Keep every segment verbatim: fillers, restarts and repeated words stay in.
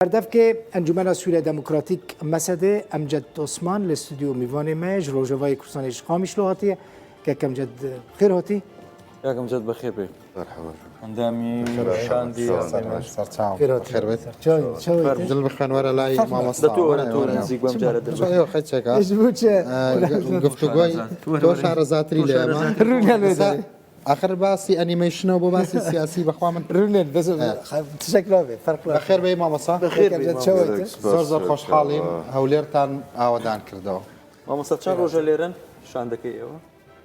Berdevkê Encûmena Sûriya Demokratîk, MESEDê, Emced Osman li stûdyo mîvanê me ye, ji Rojavayê Kurdistanê ji Qamişlo hatiye. Kek Emced, xêr hatî. Kek Emced, bi xêr bê. Merhaba. Endamî şandî, endamî. Serçav. Xêr hatî. Xêr bê. Serçav, çawa Fermo. Dil bixwên were layî mamosta. De tu were, tu nizîk bim care de. Yok, hiç çeka. Ji bo çi? Ee, gu-, guftugoy, tu şarezatri lê ma. Rûne lê. Axir basî animation û bo basî siyasî bixwa min. Rûne, bes tişek nabe, ferq nabe. Bexêr bê mamosta. Bexêr bê. Zor zor xweşhalîm. Hewlêrtan awedan kirdo. Mamosta, çend roja lêrin şandekê êwa?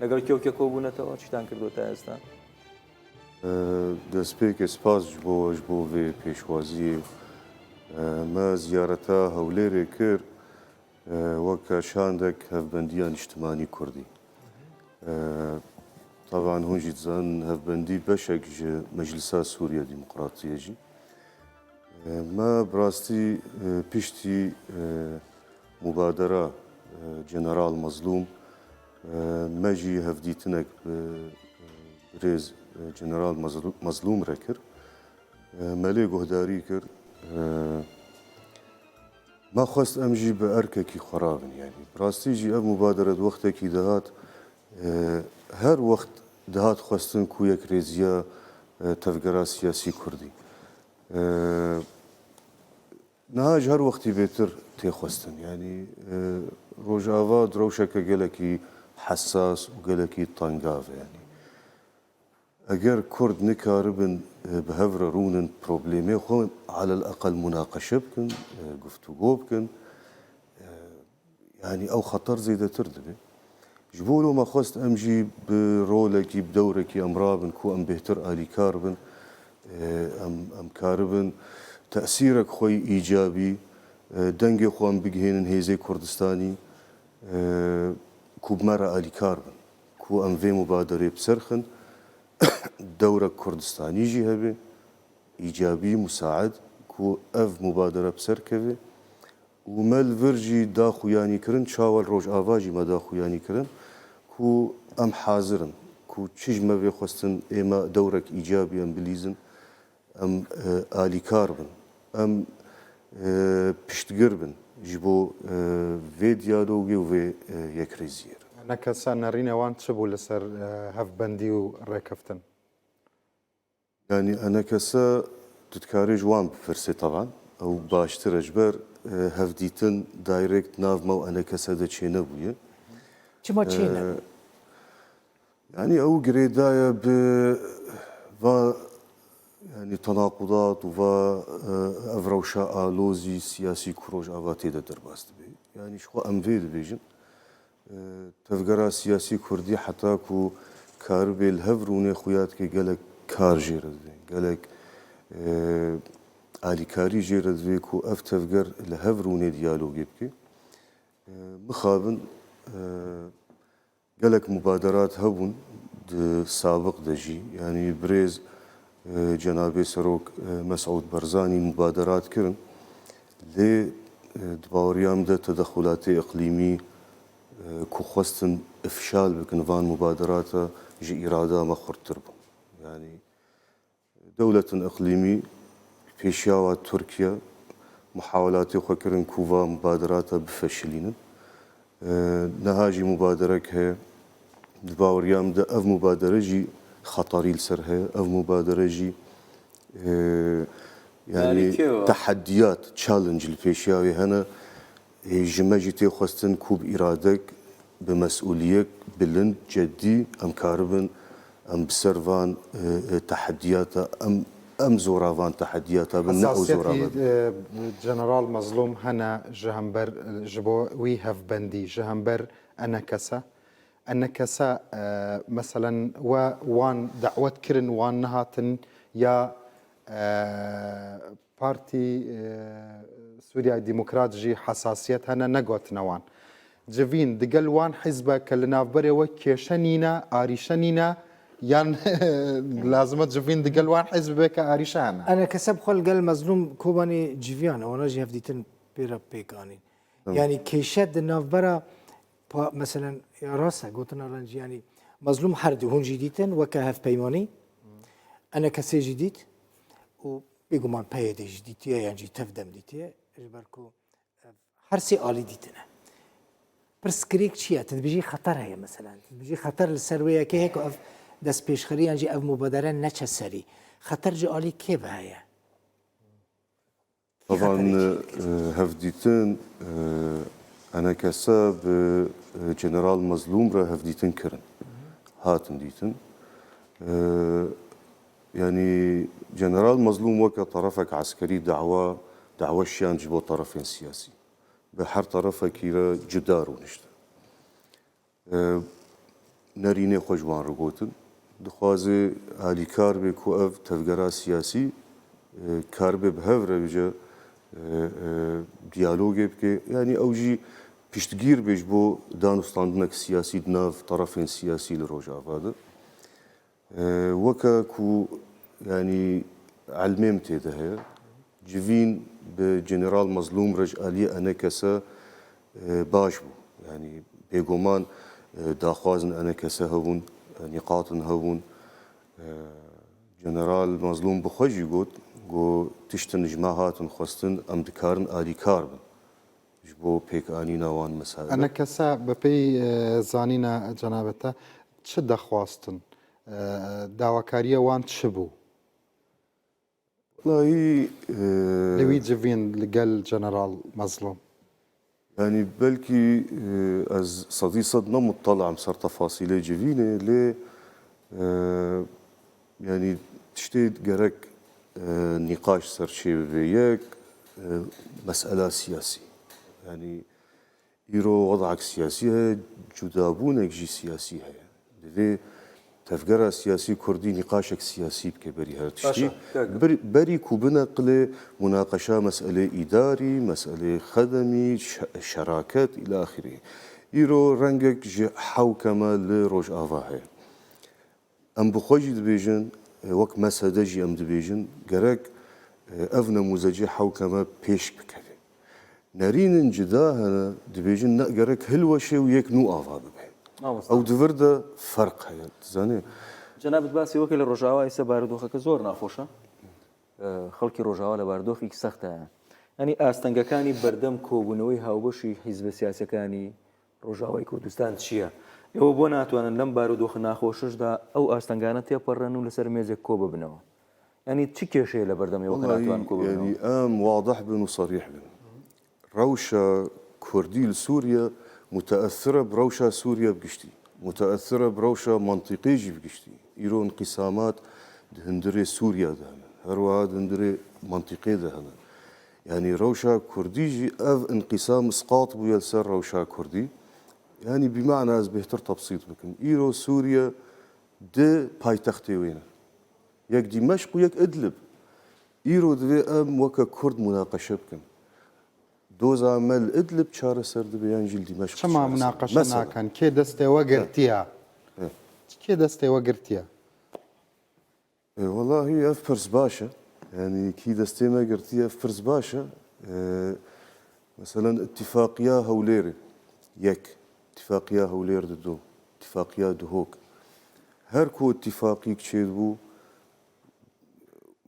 Legal kê û kê kobûnetewa, çîtan kirdo ta êsta? Destpêkê spas ji bo, ji bo vê pêşwaziyê. Me ziyareta Hewlêrê kir, weke şandek hevbendiya niştimanî kurdî. Taban hûn jî dizanin hevbendî beşek ji Meclisa Sûriya Demokratî ye jî. Me bi rastî, e, piştî, e, mubadera, e, General Mazlûm, e, me jî hevdîtinek bi, e, birêz, e, General Mazlû-, Mazlûm re kir. E, me lê guhdarî kir. E, me xwest em jî bi erkekî xwe rabin. Yanî bi rastî jî ev mubadere di wextekî dihat, e, her wext dihat xwestin ku yekrêziya, e, tevgera siyasî kurdî. E, niha ji her wextî bêtir tê xwestin. Yanî, e, Rojava di rewşeke gelekî hesas û gelekî tengav e. Yanî, eger Kurd nikaribin, e, bi hev re rûnin, problemê xwe alel eqel munaqeşe bikin, e, guftûgo bikin, e, Yanî ew xeter zêdetir dibe. Ji bo wilo me xwest em jî bi rolekî, bi dewrekî em rabin ku em bêhtir alîkar bin, e, em, em karibin tesîrek xwe yî îcabî, e, dengê xwe em bigihênin hêzê Kurdistanî, e, ku bi me re alîkar bin, ku em vê mubaderê bi ser xin, dewrek Kurdistanî jî hebe, îcabî, musaid, ku ev mubadere bi ser keve. Û me li vir jî da xuyanîkirin, çawa li Rojava jî me da xuyanîkirin, ku em hazir in, ku çi ji me vê xwestin ê me dewrek îcabî em bilîzin, em, e, alîkar bin, em, e, piştgir bin ji bo, e, vê diyalogê û vê, e, yekrêziyê re. Enekese nerînê wan çi bû li ser, e, hevbendî û rêkeftin? Yanî enekese tu dikarî ji wan bipirsî, teban. Ew baştir e, ji ber, e, hevdîtin direct nav me û enekese de çênebûye. Çima çênebû? E, yanî ew girêdaye bi va, yanî tenaqudat û va, e, ev rewşa alozî siyasî ku Rojava tê de derbas dibe. Yanî ji xwe em vê dibêjin. E, tevgera siyasî kurdî heta ku karibê li hev rûnê xuya dike, gelek kar jê re divê, gelek, e, alîkarî jê re divê ku ev tevger li hev rûnê diyalogê bike. E, mixabin, e, gelek mubaderat hebûn di sabiq de jî, yanî birêz, e, Cenabê Serok, e, Mesûd Barzanî mubaderat kirin. Lê, e, di baweriya min de tedexulatê iqlîmî, e, ku xwestin ifşal bikin van mubaderata, ji îrada me xurttir bûn. Yanî dewletin iqlîmî pêşiya wa Tirkiye muhawelatê xwe kirin ku va mubaderata bifeşilînin. E, niha jî mubaderek heye. Di baweriya min de ev mubadere jî xeterî li ser heye. Ev mubadere jî, e, yanî, yanî kê wa? Teheddiyat, challenge li pêşiya wê hene. Ê, ji me jî tê xwestin ku bi îradek, bi mesûliyek bilind, ceddî, em karibin, em bi ser van, e, e, teheddiyata, em, em zora van teheddiyata bin, ne ew zora bin. Hesasiyetî, e, General Mazlûm hene ji hember, e, ji bo wî hevbendî, ji hember enekese? Enekese, e, meselen, we wan dawet kirin, wan nehatin ya, e, Partî, e, Sûriya Demokrat jî hesasiyet hene, negotine wan. Civîn digel wan hizbe ke li navberê we kêşe nîne, arîşe nîne, yan lazim e civîn digel wan hizbe be ke arîşe hene? Enekese bi xwe li gel Mezlûm Kobanî civiyan e, wana jî hevdîtin pê re pêk anîn. Tamam. Yanî kêşe di navbera pa-, meselen, ya rast e, gotina Rencî, yanî Mezlûm her du hûn jî dîtin weke hevpeymanî, Enekesê jî dît û Bêguman P Y D jî dîtiye yan jî tevdem dîtiye. Ji ber ku, e, her sê alî dîtine. Pirsgirêk çi ye? Tu dibêjî xeter heye mesela. Tu dibêjî xeter li ser wê yekê heye ku ev destpêşxerî yan jî ev mubadere neçe serî. Xeter ji alî kê ve heye? Taban, e, hevdîtin, e, enekese bi, e, General Mezlûm re hevdîtin kirin. Hatin dîtin. E, yanî General Mezlûm weke terefek eskerî dawa, dawa şiyan ji bo terefên siyasî. Bi her terefekî re cuda rûniştin. E, nerînê xwe ji wan re gotin. Dixwaze alîkar be ku ev tevgera siyasî, e, karibe bi hev re bêje, e, e, diyalogê bike. Yanî ew jî piştgîr be ji bo danûstandinek siyasî di nav terefên siyasî li Rojava de. E, weke ku, yanî, ilmê min tê de heye, civîn bi General Mezlûm re ji aliyê enekese, e, baş bû. Yanî, bêguman, e, daxwazin enekese hebûn, e, nîqatin hebûn. E, General Mezlûm bi xwe jî got, got, tiştin ji me hatin xwestin, em dikarin alîkar bin ji bo pêkanîna wan mesailê. Enekese bi pey, e, zanîna cenabê te çi dexwastin? E, dawakariya wan çi bû? Wellahî, e, Li wî civîn li gel General Mezlûm. Yanî belkî, e, ez sedî sed ne muttala im ser tefasîlê civînê, lê, e, yanî tiştê gerek, e, nîqaş ser çê bibe yek, e, mesela siyasî. Yanî îro wedak siyasî heye, cudabûnek jî siyasî heye. Divê tevgera siyasî kurdî nîqaşek siyasî bike berî her tiştî. Baş e, kak. Ber-, berî ku bineqile munaqeşa meselê îdarî, meselê xedemî, şe-, şeraket, îla axirî. Îro rengek ji hewkeme li Rojava heye. Em bi xwe jî dibêjin, e, wek M S D jî em dibêjin, gerek, e, ev nemûzecê hewkeme pêş bikeve. Nerînin cida hene, dibêjin ne, gerek hilweşe û yek nû ava bibe. Mamosta. Ew di vir de ferq heye, dizanî? Cenab, tu basî wekî li Rojava îse barodoxeke zor naxweş e. E, xelkî Rojava li barodoxekî sext heye. Yanî astengekani berdem kobûneweyî hawbeşî hîzbe siyasîyekani Rojavayê Kurdistan çi ye? Ew bo natwanin lem barodoxê naxweşiş de ew astengane têperin û li ser mêzek ko bibineve. Yanî çi kêşeyê li berdem ew Wellahî, natwan ko bibineve? Yanî em wadih bin û serîh bin. Rewşa Kurdî li Sûriye muteesir e bi rewşa Sûriye bi giştî. Muteesir e bi rewşa mentiqê jî bi giştî. Îro înqîsamat di hundirê Sûriye de hene. Her wiha di hundirê mentiqê de hene. Yanî rewşa Kurdî jî ev înqîsam isqat bûye li ser rewşa Kurdî. Yanî bîmana ez bêhtir tefsîl bikim. Îro Sûriye di paytextê wê ne. Yek Dîmeşq û yek Idlib. Îro divê em weke Kurd munaqeşe bikin. Doza me li Idlib çareser dibe yan jî li Dîmeşq çareser dibe. Çima munaqeşe nakin? Kê destê we girtiye? He. Kê destê we girtiye? E, wellahî ev pirs baş e. Yanî kî destê me girtiye, ev pirs baş e. E, meselen, îtîfaqiya Hewlêrê yek, îtîfaqiya Hewlêr di du, îtîfaqiya Duhok. Her ku îtîfaqîk çêdibû,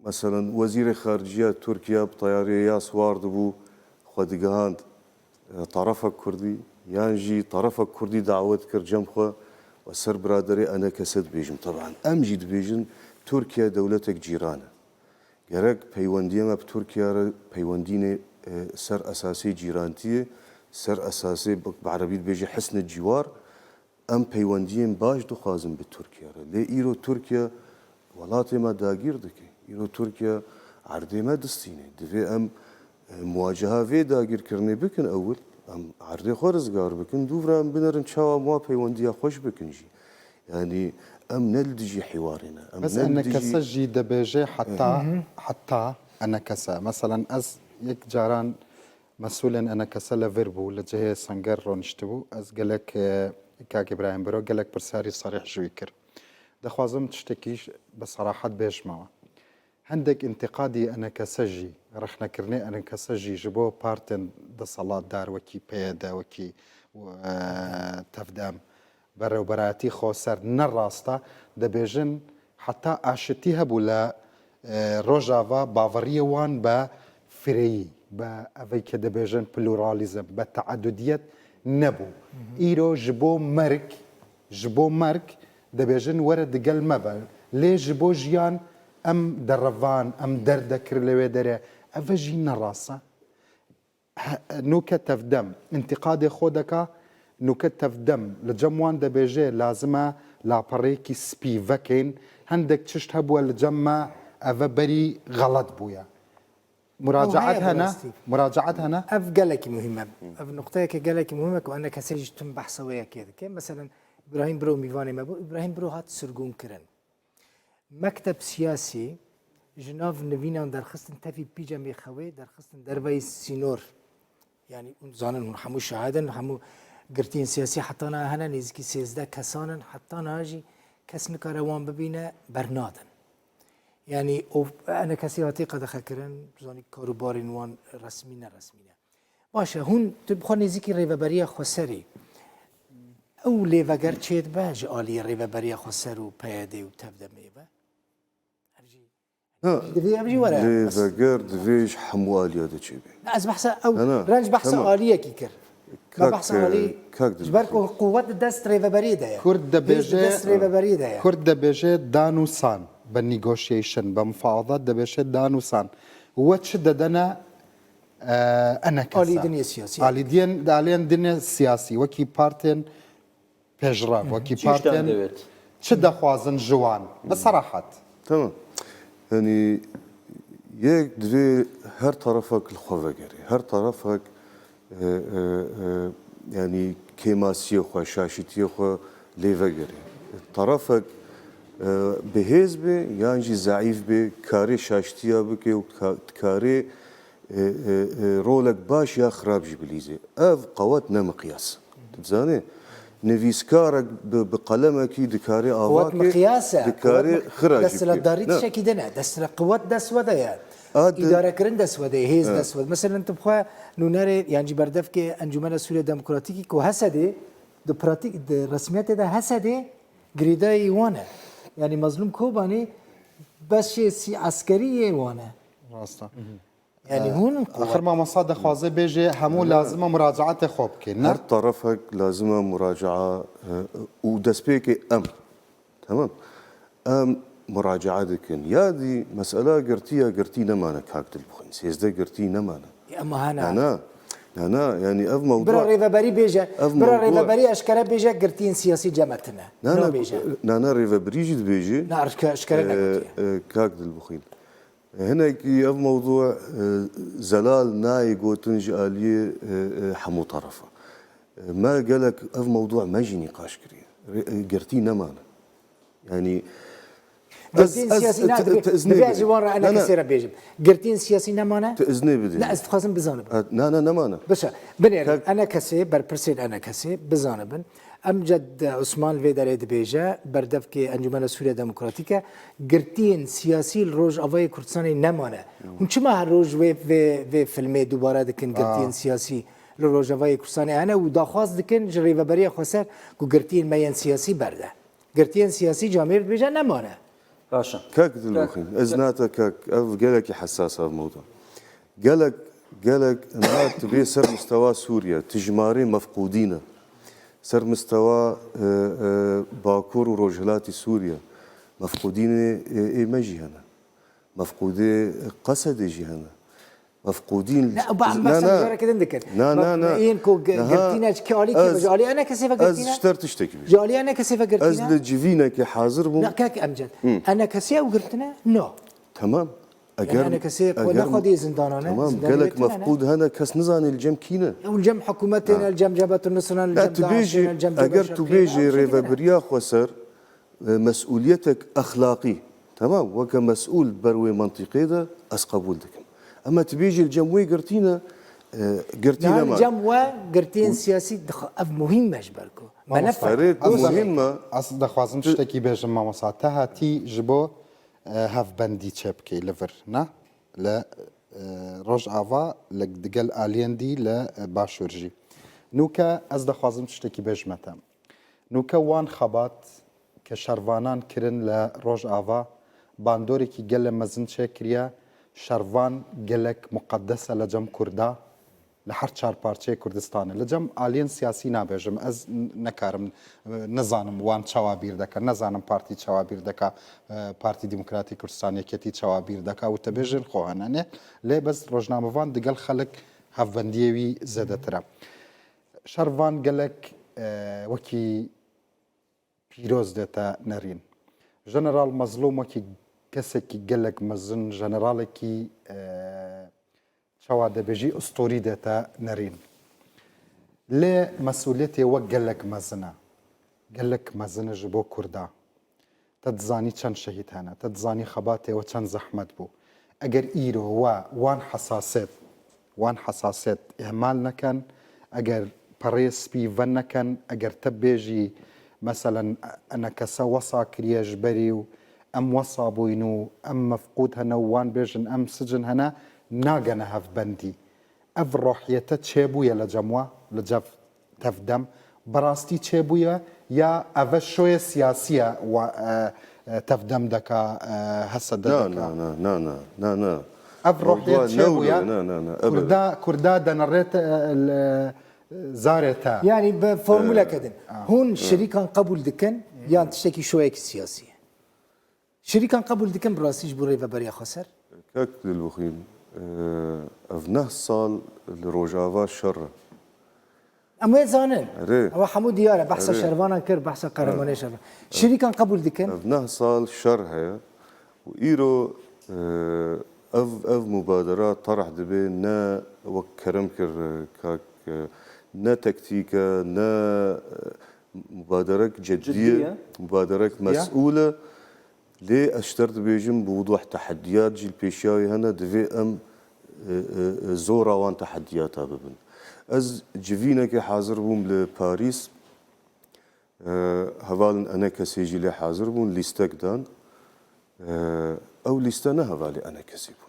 meselen, wezîrê xariciya Tirkiye bi teyareyê ya siwar dibû, xwe digihand, e, terefek Kurdî, yan jî terefek Kurdî dawet kir cem xwe, we ser biraderê enekese dibêjim. Teban, em jî dibêjin Tirkiye dewletek cîran e. Gerek peywendiyê me bi Tirkiye re peywendînê, e, ser esasê cîrantiyê, ser esasê, bi, bi erebî dibêje hisne cîwar, em peywendiyên baş dixwazin bi Tirkiye re. Lê îro Tirkiye welatê me dagîr dike. Îro Tirkiye erdê me distîne. Divê em, e, muwaceha vê dagîrkirinê bikin ewil. Em erdê xwe rizgar bikin. Dûvra em binerin çawa em wa peywendiya xweş bikin jî. Yanî em ne li dijî hiwarê ne. Em Bes ne li dijî enekese jî dibêje heta, heta enekese. Meselen ez yek caran Mesûlên enekese li vir bû, li cihê Senger roniştibû. Ez gelek, e, Kak Îbrahîm Biro, gelek pirsyarî serîh ji wî kir. Dixwazim tiştekî ji, bi serahet bêjmawe. Hindek întîqadî enekese jî, rexnekirinê enekese jî ji bo partên desthilatdar wekî P Y D, wekî, e, tevdem, berewberayetî xweser ne rast e, dibêjin heta aşitî hebû li e, Rojava baweriyê wan be fireyî, be evê ke dibêjin pluralizm, be teedudiyet nebû. Îro ji bo merg, ji bo merg dibêjin were digel me be. Lê ji bo jiyan em derevan, em derdekir li wê derê. Ev jî ne rast e. He-, nûke tevdem, întîqadê xwe deka, nûke tevdem li cem wan dibêje, lazim e lapereyekî spî vekên, hindek çişt hebûye li cem me, eve berî xelet bûye. Muracaet heye bi hene, rastî. Muracaet hene. Ev gelekî muhîm e. Ev nuqteyeke gelekî muhîm e ku enekesê jî tim behsa wê yekê dike. Meselen, Îbrahîm Biro mîvanê me bû. Îbrahîm Biro hat sirgûn kirin. Mekteb siyasî ji nav nivînan derxistin tevî pîcemê xewê, derxistin derveyî sînor. Yanî hûn zanin, hûn hemû şahid in, hemû girtiyên siyasî heta niha hene, nêzîkî sêzdeh kesan in, heta niha jî kes nikare wan bibîne, bernadin. Yanî o enekesê hatî qedexekirin, zanî karûbarên wan resmî ne resmî ne. Baş e, hûn tu bi xwe nêzîkî rêveberiya xweserî. Ew lêveger çêdibe ji aliyê rêveberiya xweser û P Y D û tevdemê ve? Ev jî, Ha, divê ev jî were. Lêveger divê ji hemû aliya de çêbe. Na, ez behsa ew, Na, na, renc behsa tamam. aliyekî kir. Me Kak, behsa e, alî, kak ji ber ku dibêje. quwet di dest rêveberiyê de ye. Kurd Hêz di dibêje, dest rêveberiyê de ye. Kurd dibêje danûsan, be negotiation, be mufawadat dibêje danûsan. We çi dedene, e, enekesa? Alî dinê siyasî. Alî diyen, aliyên dinê siyasî, wekî partên pêşrav, wekî Çi işten partên dewet? çi dixwazin ji wan? Bi serahet. Tamam. Yanî yek divê her tarafek li xwe vegerê. Her tarafek, e, e, e, yanî kêmasiyê xwe, şaşîtiyê xwe lê vegerê. Tarafek, e, bi hêz be yan jî zeîf be, karê şaştiya bike û ka-, karê, e, e, e, rolek baş ya xirab jî bilîzê. Ev qewet ne miqyas. Tu dizanî, nivîskarek bi, bi qelemekî dikarê ava Qewet ke, miqyas e. dikarê Qewet mi-, xira jî bike. Desthilatdarî Ne. tiştekî din e. Desthilat-, qewet dest we de ye. A di- Îdarekirin dest we de ye. Hêz Evet. dest we de. Mesela tu bi xwe nûnerê yan jî berdevkê Encûmena Sûriya Demokratîkî ku Hesedê, di pratîk, di resmiyetê de Hesedê girêdayî wan e. Yanî Mezlûm Kobanî beşê sî eskerî yê wan e. Rast e. Yanî hûn in Axir qewet. mamosta dixwaze bêje hemû Ne. lazim e muracaetê xwe bike, ne? Her tarafek lazim e muracaa, e, û destpêkê em. Tamam. Em muracaa dikin. Ya dî mesela girtî ya girtî nemane kak Dilbixwîn. Sêzdeh girtî nemane. E, ama hene. Na, na. Na, na. Yanî ev mewdu Bira rêveberî bêje. Ev Bira mewdu rêveberî eşkere bêje girtiyên siyasî cem me tine. Na, na, Nabêje. na, na, rêveberî jî dibêje. Na, eşke-, eşkere E, negotiye. e, kak Dilbixwîn. Hinekî ev mewdû, e, zelal nayê gotin ji aliyê, e, e, hemû terefa. E, me gelek ev mewdû me jî nîqaş kiriye. Rê-, e, girtî nemane. Yanî Girtiyên siyasî ne, tu, divê, tu iznê divê ez bidî. ji wan re Ne, ne. enekesê re bêjim. Girtiyên siyasî nemane? Tu iznê bidî. Ne, ez dixwazim bizanibim. Ha, ne, ne, nemane. Bişe, binêrin. Kak- Enekesê, berpirsên enekesê bizanibin. Emced Osman vê derê dibêje, berdevkê Encûmena Sûriya Demokratîk e, girtiyên siyasî li Rojavayê Kurdistanê nemane. Hûn çima her roj wê, vê, vê filmê dubare dikin, girtiyên Aa. siyasî li Rojavayê Kurdistanê hene û daxwaz dikin ji Rêveberiya Xweser ku girtiyên me yên siyasî berde? Girtiyên siyasî camêr dibêje nemane. Baş e. Kak Dilbixwîn, ez nate kak, ev gelekî hesas ev mewdu. Gelek, gelek niha tu bê ser mistewa Sûriye, tu jimarê mefqûdî ne. Ser mistewa, e, e, Bakur û Rojhilatî Sûriye, mefqûdînê, e, ê me jî hene. Mefqûdê Qesedê jî hene. Mefqûdîn Ne, ba, em Na, behsa na. mijareke din dikin. Na, na, na. Yên ku ge-, Niha girtîne ji kê alî kê ez, ji alî enekesê ve ez girtîne? ji te re tiştekî bêjim. Ji alî enekesê ve girtîne? Ez li civînekê hazir bûm. Na, kek Emced. Hı. Enekesê ew girtine? No. Tamam. Eger, Yani enekesê ku eger ne xwedî zindanan e, Tamam, zindanê gelek girtine ne? mefqûd hene, kes nizane li cem kî ne. Ew li cem hikûmetê ne, Ha. li cem Cebhetun Nusra ne, li Ne, cem tu DAIŞê bêjî, ne, li cem eger tu Cebeşê ne, bêjî ew şekilde ne. rêveberiya xweser, e, mesûliyetek exlaqî, tamam, weke mesûl ber wê mentiqê de ez qebûl dikim. Ema tu bêjî li cem wê girtî ne, e, girtî Yani nema. cem we girtiyên Û siyasî dixwe, ev muhîm e ji ber ku. Mamosta, Melef e. Erê, tu ez, muhîm e. ez dixwazim Tu tiştekî bêjim, mamosta. Te hatî ji bo, e, hevbendî çêbikî li vir, ne? Li, e, Rojava, li digel aliyên dî li, e, Başûr jî. Nûke ez dixwazim tiştekî bêjime te. Nûke wan xebat ke şervanan kirin li Rojava, bandorêkî gelek mezin çêkiriye, şervan gelek muqedes e li cem Kurda, li her çar parçeyê Kurdistanê. Li cem aliyên siyasî nabêjim, ez n-, nekarim, e, nizanim wan çawa bîr deke, nizanim partî çawa bîr deke, e, Partî Demokratîk Kurdistan, Yeketî çawa bîr deke û te bêjin xwe hene ne. Lê bes rojnamevan digel xelk hevbendiyê wî zêdetir e. Şervan gelek, e, wekî pîroz dête nerîn. Jeneral Mezlûm wekî kesekî gelek mezin, jeneralekî, e, çawa dibêjî, ustorî dête nerîn. Lê mesûliyetê we gelek mezin e. Gelek mezin e ji bo Kurda. Te dizanî çend şehîd hene, te dizanî xebatê we çend zehmet bû. Eger îro we wan hesasêt, wan hesasêt îhmal neken, eger pereyê spî veneken, eger te bêjî, meselen, enekese wesa kiriye ji berî û em wesa bûyn û em mefqûd hene û wan bêjin em sicin hene, nagene hevbendî. Ev rohiyete çêbûye li cem we, li cev tevdem? Bi rastî çêbûye ya ev e şoyê siyasî ye wa, e, e, tevdem deka, e, H S D Na, deka? na, na, na, na, na, na. Ev rohiyet Mewduwa çêbûye? newlo, na, na, na, ebed. Kurda, Kurda denerête, e, li zarê te. Yani bi formuleke E, din. a. Hûn şirîkan qebûl dikin yan tiştekî şoyekî siyasî ye? Şirîkan qebûl dikin bi rastî ji bo rêveberiya xweser? Kak Dilbixwîn, e, ev neh sal li Rojava şer e. Em wê zanin. Erê. Ewa hemû diyar e. Behsa Erê. şervanan kir, behsa qehremanê şervan. Şirîkan qebûl dikin? Ev neh sal şer heye û îro, e, ev, ev mubadera terh dibe ne wek kerem kir, e, kak, e, ne tektîk e, ne, e, mubaderek cedî ye, Cidî ye. mubaderek Ya. mesûl e. Lê ez ji te re dibêjim, bi widuh tehediyat jî li pêşiya wê hene, divê em, e, e, e, zora wan tehediyata bibin. Ez civînekê hazir bûm li Parîs, e, hevalên enekesê jî lê hazir bûn, lîstek dan. E, ew lîste ne hevalê enekesê bûn.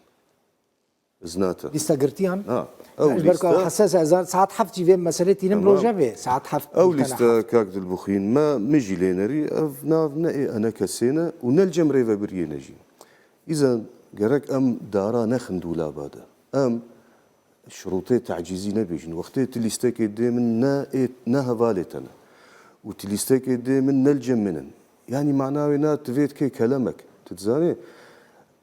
Iznate. Lîsta girtiyan? Ha, ew Ji ber ku ew lîste hesas e, ez saet heft jî vê meselê tînim Tamam. rojevê. Saet heft Ew bûtene lîste heft. Kak Dilbixwîn me, min jî lê nerî, ev nav ne ê enekesê ne û ne li cem rêvebiriyê ne jî. Îzen gerek em dara nexin dûlaba de. Em şirûtê tecîzî nebêjin. Wextê tu lîstekê dê min ne ê, ne hevalê te ne. Û tu lîstekê dê min ne li cem min in. Yanî mana wê na tu vê dikê kelemek. Tu dizanî?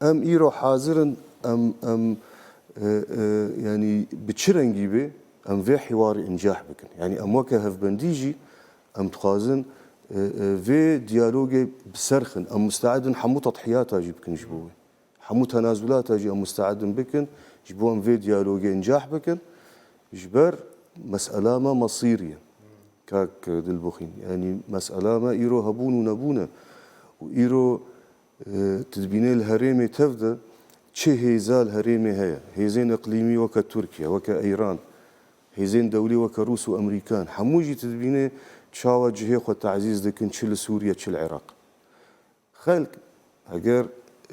Em îro hazir in, em, em, e, e, yanî bi çi rengî be, em vê hiwarê încah bikin. Yanî em weke hevbendî jî, em dixwazin, e, e, vê diyalogê bi ser xin. Em musteed in hemû tedhiyata jî bikin ji bo wê. Hemû tenazulata jî em musteed in bikin, ji bo em vê diyalogê încah bikin. Ji ber mesela me mesîrî ye. Kak Dilbixwîn. Yanî mesela me îro hebûn û nebûn e. Û îro E, tu dibînê li herêmê tev de çi hêza li herêmê heye. Hêzên iqlîmî weke Tirkiye, weke Îran, hêzên dewlî weke Rûs û Emerîkan, hemû jî tu dibînê çawa cihê xwe tazîz dikin, çi li Sûriye, çi li Iraq. Xelk, heger,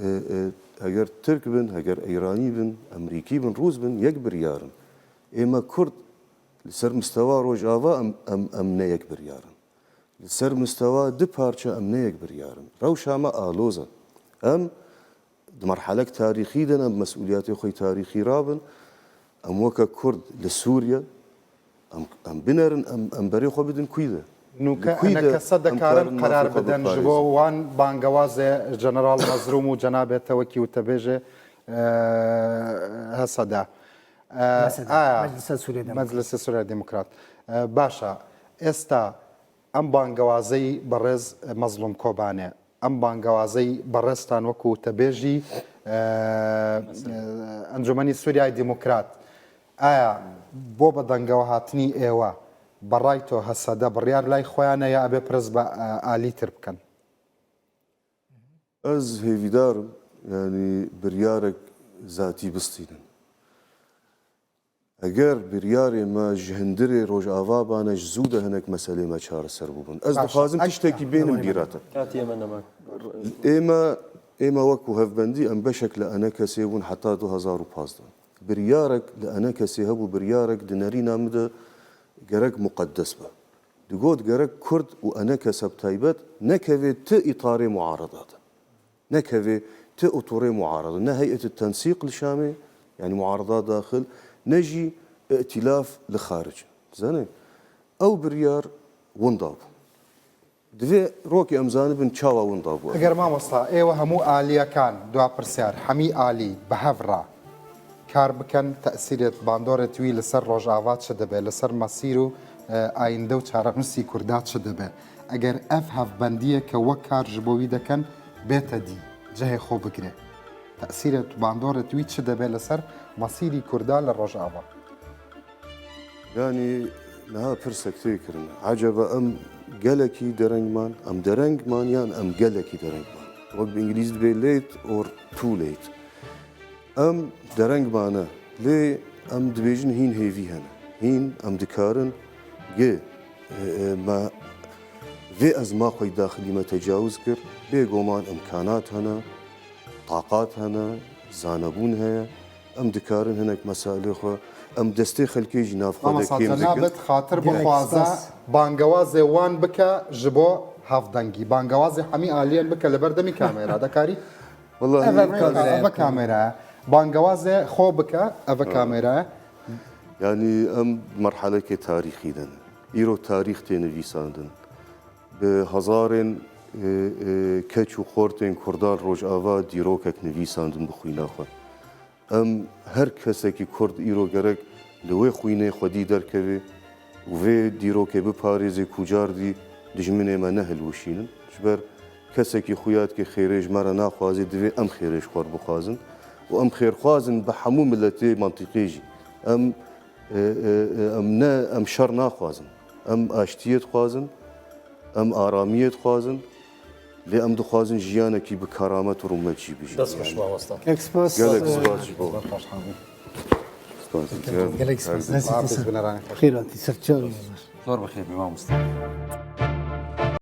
e, e, heger Tirk bin, heger Îranî bin, Emerîkî bin, Rûs bin, yek biryar in. Ê me Kurd li ser mistewa Rojava em, em, em ne yek biryar in. Li ser mistewa du parçe em ne yek biryar in. Rewşa me aloz e. Em di merhelek tarîxî de ne, em bi mesûliyetê xwe yê tarîxî rabin. Em weke Kurd li Sûriye, em, em binerin, em, em berê xwe bidin kuyî de. Nûke Li kuyî de enekese em dekarin karin qerar mafê xwe bidin ji biparêzin. bo wan bangewazê General Mezlûm û cenabê te wekî û te bêje, e, H S D. E, H S D, aya, Meclisa Sûriye Demokrat. Meclisa Sûriye Demokrat. E, baş e. Êsta Em bangewazeyî berêz Mezlûm Kobanê, em bangewazeyî berêztan wekû te bêjî, e, e, Encûmenî Sûriyayê Demokrat, aya bo bi dengewehatinî êwe, bi ray to H S D biryar lay xwe ya ne ya ebe pirs be, e, alîtir bikin? Ez hêvîdar im, yanî biryarek zatî bistînin. Eger biryarê me ji hundirê Rojava bane, ji zû de hinek meselê me çareser bûbin. Ez Baş e. dixwazim Ek- tiştekî bênim Tamam. bîra te. Katiyê me nema. Ê me, ê me wekû hevbendî em beşek li enekesê bûn heta du hezar û pazdeh. Biryarek li enekesê hebû, biryarek di nerîna min de gerek muqedes be. Digot gerek Kurd û enekese bi taybet nekevê ti îtarê muarada de. Nekevê ti otorê muarada, ne heyet tensîq li Şamê, yanî muarada daxil, ne jî îtilaf li xaric. Zanî, ew biryar winda bû. Divê rokê em zanibin çawa winda bû. Eger mamosta, êwe hemû aliyekan, dua pirsyar, hemî alî bi hev re kar bikin, tesîrê bandorê wî li ser Rojava çi dibe, li ser mesîr û e, ayînde û çarenusî Kurda çi dibe? Eger ev hevbendiyeke wek kar ji bo wî dekin, bête dî, cihê xwe bigire. Tesîrê bandorê wî çi dibe li ser mesîrî Kurda li Rojava? Yanî niha pirsek tê kirin. Eceba em gelekî dereng man, em dereng man yan em gelekî dereng man? Wek bi îngilîzî dibê late or too late. Em dereng mane, lê em dibêjin hîn hêvî hene. Hîn em dikarin gi, e, e, me vê ezma xwe daxilî me tecawuz kir, bêguman îmkanat hene, taqat hene, zanebûn heye. Em dikarin hinek meselê xwe, em destê xelkê jî nav xwe de Mama kêm Saca dikin. Nabet xatir Gelek bixwaze spas. Bangewazê wan bike ji bo hevdengî. Bangewazê hemî aliyên bike li ber demî kamera. Dekarî? Wela Eve hîn kamera. Eve kamera. Bangewazê xwe bike, eve kamera. Yanî em merhelekê tarîxî de ne. Îro tarîx tê nivîsandin. Bi hezarên, e, e, keç û xortên Kurdan Rojava dîrokek nivîsandin bi xwîna xwe. Em her kesekî Kurd îro gerek li wê xwînê xwedî derkeve û vê dîrokê biparêze ku cardî dijminê me nehilweşînin. Ji ber kesekî xuya dike xêrê ji me re naxwaze, divê em xêrê ji xwe re bixwazin û em xêrxwazin bi hemû miletê mantîqê jî. Em, e, e, e, em ne, em şer naxwazin. Em aştiyê dixwazin, em aramiyê dixwazin. Lê em dixwazin jiyanekî bi keramet û rûmet jî bijîn. Dest xweş mamosta. Gelek spas. Gelek spas ji bo. Spas. Gelek spas. Nesî Xêr hatî ser çav. Zor bi xêr be mamosta.